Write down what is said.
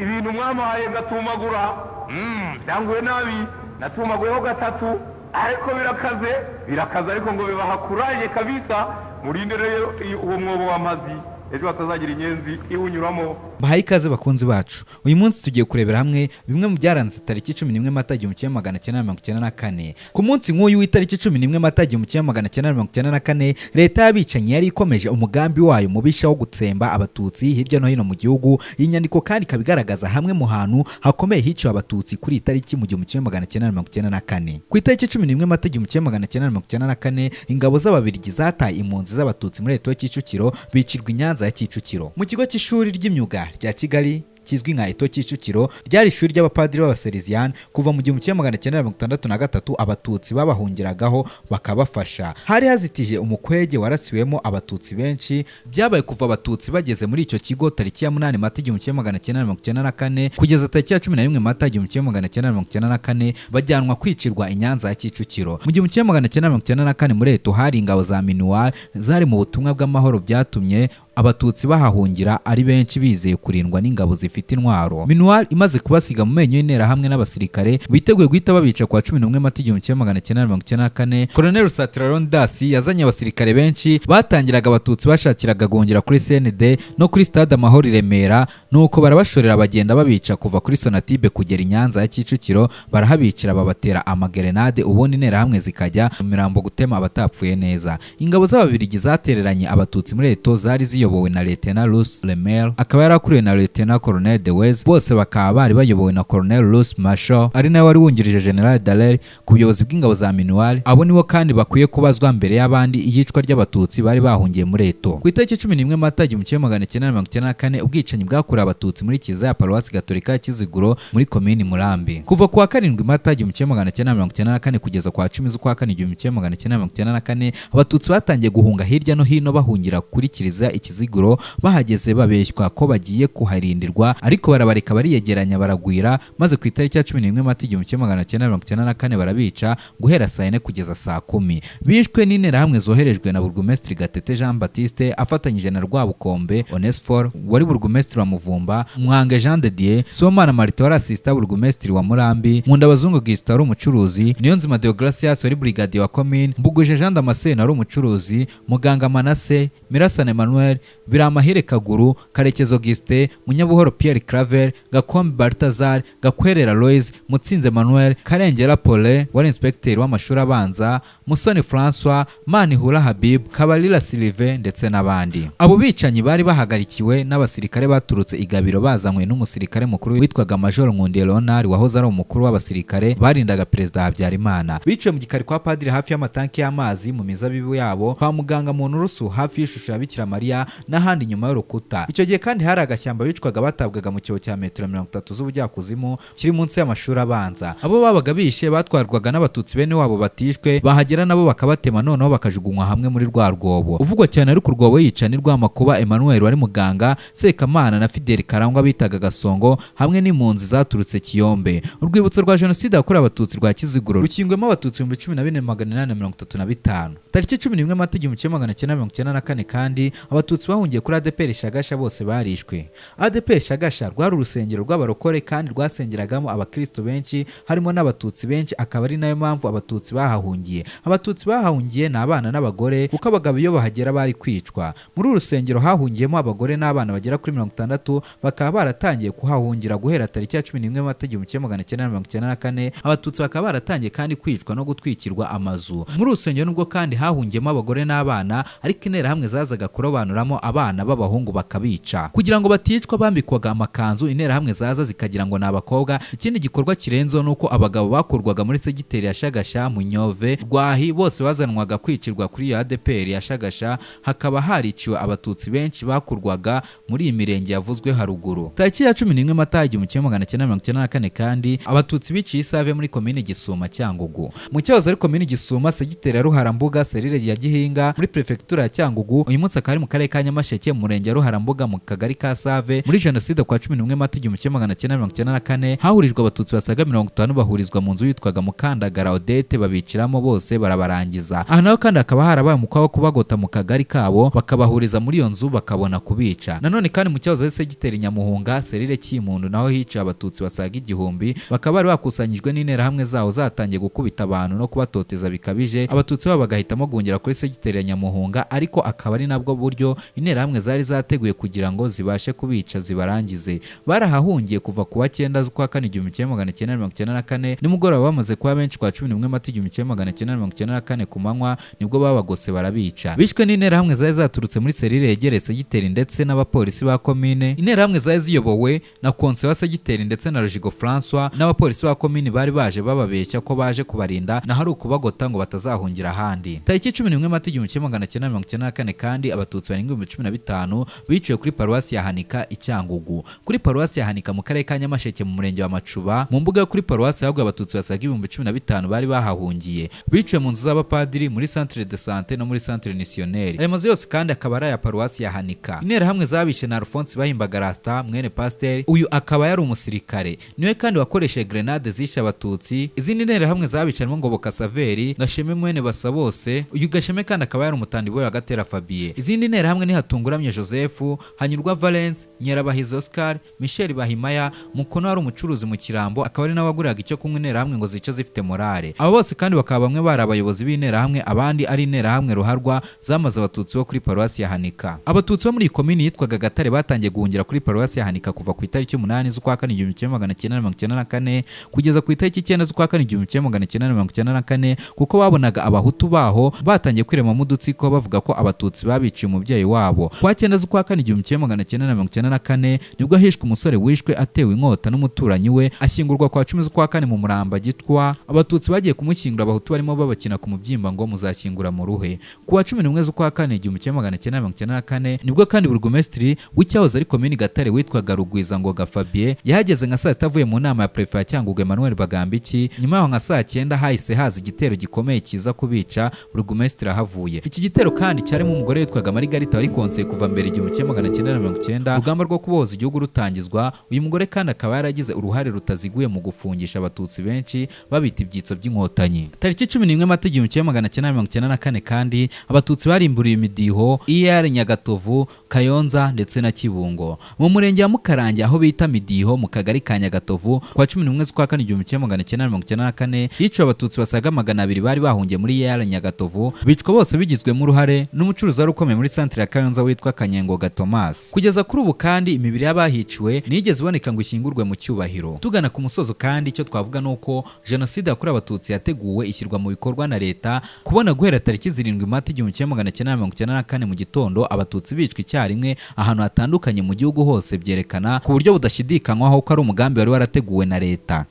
Ibintu mwampaye ngatumagura byanguye nabi, natumaguyeho gatatu ariko birakaze birakaze, ariko ngo bibaha kuraje kabisa. Murinde rero uwo mwobo w'amazi ejo hatazagira inyenzi iwunyuramo. Bahaye ikaze bakunzi bacu. Uyu munsi tugiye kurebera hamwe bimwe mu byaranze tariki 11 Mata 1994. Ku munsi nk'uyu w'itariki 11 Mata 1994, leta y'abicanyi yari ikomeje umugambi wayo mubisha wo gutsemba abatutsi hirya no hino mu gihugu. Iyi nyandiko kandi ikabigaragaza hamwe mu hantu hakomeye hiciwe abatutsi kuri itariki mu 1994. Ku itariki 11 Mata 1994, ingabo z'ababirigi zataye impunzi z'abatutsi muri Leta ya Kicukiro bicirwa i Nyanza ya Kicukiro. Mu kigo cy'ishuri ry'imyuga rya Kigali kizwi nka Eto Kicukiro, ryari ishuri ry'abapadiri b'abasereziyani kuva mu 1963 abatutsi babahungiragaho bakabafasha. Hari hazitije umukwege warasiwemo abatutsi benshi. Byabaye kuva abatutsi bageze muri icyo kigo tariki ya 8 Mata 1994 kugeza tariki ya 11 Mata 1994 bajyanwa kwicirwa i Nyanza ya Kicukiro. Mu 1994 muri Eto hari ingabo za MINUAR zari mu butumwa bw'amahoro, byatumye abatutsi bahahungira ari benshi bizeye kurindwa n'ingabo zifite intwaro. MINUAR imaze kubasiga mu menyo y'interahamwe n'abasirikare biteguye guhita babica kwa 11 Mata 1994, Colonel Rusatira Leonidas yazanye abasirikare benshi batangiraga abatutsi bashakiraga guhungira kuri CND no kuri Stade Amahoro i Remera, nuko barabashorera bagenda babica kuva kuri Sonatibe kugera i Nyanza ya Kicukiro, barahabicira babatera amagerenade, ubundi interahamwe zikajya mu mirambo gutema abatapfuye neza. Ingabo z'ababirigi zatereranye abatutsi muri Eto zari ziyobowe na Lieutenant Louis Lemaire, akaba yarakuriwe na Lieutenant Colonel Dewez, bose bakaba bari bayobowe na Colonel Louis Marshall ari nawe wari wungirije General Dallaire ku buyobozi bw'ingabo za MINUAR. Abo nibo kandi bakwiye kubazwa mbere y'abandi iyicwa ry'abatutsi bari bahungiye muri Eto. Ku itariki 11 Mata 1994, ubwicanyi bwakorewe abatutsi muri Kiliziya ya Paruwasi Gatolika ya Kiziguro muri Komini Murambi. Kuva ku wa 7 Mata 1994 kugeza ku wa 10 z'ukwa 4 1994, abatutsi batangiye guhunga hirya no hino bahungira kuri Kiliziya Ikiziguro. Bahageze babeshywa ko bagiye kuharindirwa, ariko barabareka bariyegeranya baragwira, maze ku itariki ya 11 Mata 1994 barabica guhera saa 4 kugeza saa 10. Bishwe n'interahamwe zoherejwe na Burugumesitiri Gatete Jean Baptiste afatanyije na Rwabukombe Onesphore wari burugumesitiri wa Muvumba, Mwange Jean de Dieu, Sibomana Martin wari asista burugumesitiri wa Murambi, Nkundabazungu Augustin wari umucuruzi, Niyonzima Deogratias wari brigadier wa commune, Mbuguje Jean Damascene wari umucuruzi, Muganga Manase, Mirasane Emmanuel, Biramahire Kaguru, Karekezo Augustin, Munyabuhoro Pierre Claver, Gakombe Baltazar, Gakwerera Loise, Mutsinze Emmanuel, Karengera Paulin wari inspecteur w'amashuri abanza, Musoni François, Manihura Habib, Kabalira Sylvain ndetse n'abandi. Abo bicanyi bari bahagarikiwe n'abasirikare baturutse igabiro bazanywe n'umusirikare mukuru witwaga Major Nkundiye Leonard wahoze ari umukuru w'abasirikare barindaga Perezida Habyarimana. Biciwe mu gikari kwa padiri hafi y'amatanki y'amazi mu mizabibu yabo, kwa muganga mu Nturusu hafi y'ishusho ya Bikira Mariya n'ahandi nyuma y'urukuta. Icyo gihe kandi hari agashyamba bicwaga batabwaga mu cyobo cya metero 30 z'ubujyakuzimu kiri munsi y'amashuri abanza. Abo babaga bishe batwarwaga n'abatutsi bene wabo batishwe, bahagera nabo bakabatema noneho bakajugunywa hamwe muri rwa rwobo. Uvugwa cyane ariko urwobo yica ni Rwamakuba Emmanuel wari muganga, Sekamana na Fidel Karangwa bitaga Gasongo hamwe n'impunzi zaturutse Kiyombe. Urwibutso rwa Jenoside yakorewe abatutsi rwa Kiziguro rukingwemo abatutsi 14835. Tariki 11 Mata 1994 kandi abatutsi bahungiye kuri ADPR Shagasha bose barishwe. ADPR Shagasha rwari urusengero rw'abarokore kandi rwasengeragamo abakristo benshi harimo n'abatutsi benshi, akaba ari nayo mpamvu abatutsi bahahungiye. Abatutsi bahahungiye ni abana n'abagore kuko abagabo iyo bahagera bari kwicwa. Muri uru rusengero hahungiyemo abagore n'abana bagera kuri 60, bakaba baratangiye kuhahungira guhera tariki ya 11 Mata 1994. Abatutsi bakaba baratangiye kandi kwicwa no gutwikirwa amazu. Muri urusengero nubwo kandi hahungiyemo abagore n'abana, ariko interahamwe zazaga kurobanuramo abana b'abahungu bakabica kugira ngo baticwa. Bambikwaga amakanzu, interahamwe zaza zikagira ngo ni abakobwa. Ikindi gikorwa kirenzeho nuko abagabo bakurwaga muri segiteri ya Shagasha, Munyove, Rwahi bose bazanwaga kwicirwa kuri iyo ADPR ya Shagasha. Hakaba hariciwe abatutsi benshi bakurwaga muri iyi mirenge yavuzwe haruguru. Tariki ya 11 Mata 1994 kandi abatutsi biciye Isave muri komini Gisuma Cyangugu. Mu cyahoze ari komini Gisuma, segiteri ya Ruharambuga, serire ya Gihinga muri prefecture ya Cyangugu, uyu munsi akaba ari mu karere ka ka Nyamasheke mu murenge wa Ruharambuga mu kagari ka Save muri jenoside kwa 11 Mata 1994 hahurijwe abatutsi basaga 50 bahurizwa mu nzu yitwaga Mukandagara Odette babiciramo bose barabarangiza. Aha naho kandi hakaba harabaye umukwa wo kubagota mu kagari kabo bakabahuriza muri iyo nzu bakabona kubica. Nanone kandi mu cyahoze ari segiteri Nyamuhunga serire Kimundu naho hiciwe abatutsi basaga 1000 bakaba bari bakusanyijwe n'interahamwe zaho zatangiye gukubita abantu no kubatoteza bikabije. Abatutsi babo bagahitamo guhungira kuri segiteri ya Nyamuhunga, ariko akaba ari nabwo buryo interahamwe zari zateguye kugira ngo zibashe kubica zibarangize. Barahahungiye kuva ku wa 9 z'ukwa 4 1994 nimugoroba bamaze kuba benshi kwa 11 Mata 1994 ku manywa nibwo babagose barabica. Bishwe n'interahamwe zari zaturutse muri serire yegereye segiteri ndetse n'abapolisi ba komine. Interahamwe zari ziyobowe na konse wa segiteri ndetse na Rujigo François n'abapolisi ba komine bari baje bababeshya ko baje kubarinda naho ari ukubagota ngo batazahungira ahandi. Tariki 11 Mata 1994 kandi abatutsi barenga 15,000 biciwe kuri paruwasi ya Hanika i Cyangugu. Kuri paruwasi ya Hanika mu karere ka Nyamasheke mu murenge wa Macuba mu mbuga yo kuri paruwasi haguye abatutsi basaga 15,000 bari bahahungiye. Biciwe mu nzu z'abapadiri muri centre de santé no muri centre missionnaire. Ayo mazu yose kandi akaba ari aya paruwasi ya Hanika. Interahamwe zabishe na Alphonse Bahimbaga Rasta mwene pasteur, uyu akaba yari umusirikare. Niwe kandi wakoresheje grenade zishe abatutsi. Izindi nterahamwe zabishe harimo Ngoboka Saveri, Gasheme mwene Basabose, uyu Gasheme kandi akaba yari umutandiboyi wa Gatera Fabien. Izindi nterahamwe ni Hatunguramye Joseph, Hanyurwa Valence, Nyerabahizi Oscar, Michel Bahimaya, Mukono wari umucuruzi mu Kirambo akaba ari nawe waguraga icyo kunywa interahamwe ngo zice zifite morale. Abo bose kandi bakaba bamwe bari abayobozi b'interahamwe abandi ari interahamwe ruharwa zamaze abatutsi bo kuri paruwasi ya Hanika. Abatutsi bo muri komini yitwaga Gatare batangiye guhungira kuri paruwasi ya Hanika kuva ku itariki 8 z'ukwa 4 1994 kugeza ku itariki 9 z'ukwa 4 1994 kuko babonaga abahutu baho batangiye kwiremamo udutsiko bavuga ko abatutsi babiciye umubyeyi wabo. Kwa 9 z'ukwa 4 1994 nibwo hishwe umusore wishwe atewe inkota n'umuturanyi we ashyingurwa kwa 10 z'ukwa 4 mu Muramba Gitwa. Abatutsi bagiye kumushyingura abahutu barimo babakina ku mubyimba ngo muzashyingura mu ruhe. Ku wa 11 z'ukwa 4 1994 nibwo kandi burugumestri w'icyahoze ari komini Gatare witwaga Rugwiza Ngoga Fabien yahageze nka saa 6 avuye mu nama ya prefe ya Cyangugu Emmanuel Bagambiki. Nyuma yaho nka saa 9 hahise haza igitero gikomeye kiza kubica, burugumestri ahavuye. Iki gitero kandi cyarimo umugore witwaga Margarita wari konseye kuva mbere 1990 urugamba rwo kubohoza igihugu rutangizwa. Uyu mugore kandi akaba yaragize uruhare rutaziguye mu gufungisha abatutsi benshi babita ibyitso by'inkotanyi. Tariki 11 Mata 1994 kandi abatutsi barimburiye imidiho IR Nyagatovu, Kayonza ndetse na Kibungo. Mu murenge wa Mukarange aho bita Midiho mu kagari ka Nyagatovu kwa 11 z'ukwa 4 1994 hiciwe abatutsi basaga 200 bari bahungiye muri IR Nyagatovu, bicwa bose bigizwemo uruhare n'umucuruzi wari ukomeye muri centre ya Kayonza witwa Kanyengoga Thomas. Kugeza kuri ubu kandi imibiri y'abahiciwe nigeze iboneka ngo ishyingurwe mu cyubahiro. Tugana ku musozo kandi icyo twavuga nuko jenoside yakorewe abatutsi yateguwe ishyirwa mu bikorwa na leta. Kubona guhera tariki 7 Mata 1994 mu gitondo abatutsi bicwa icyarimwe ahantu hatandukanye mu gihugu hose byerekana ku buryo budashidikanywaho ko ari umugambi wari warateguwe na leta.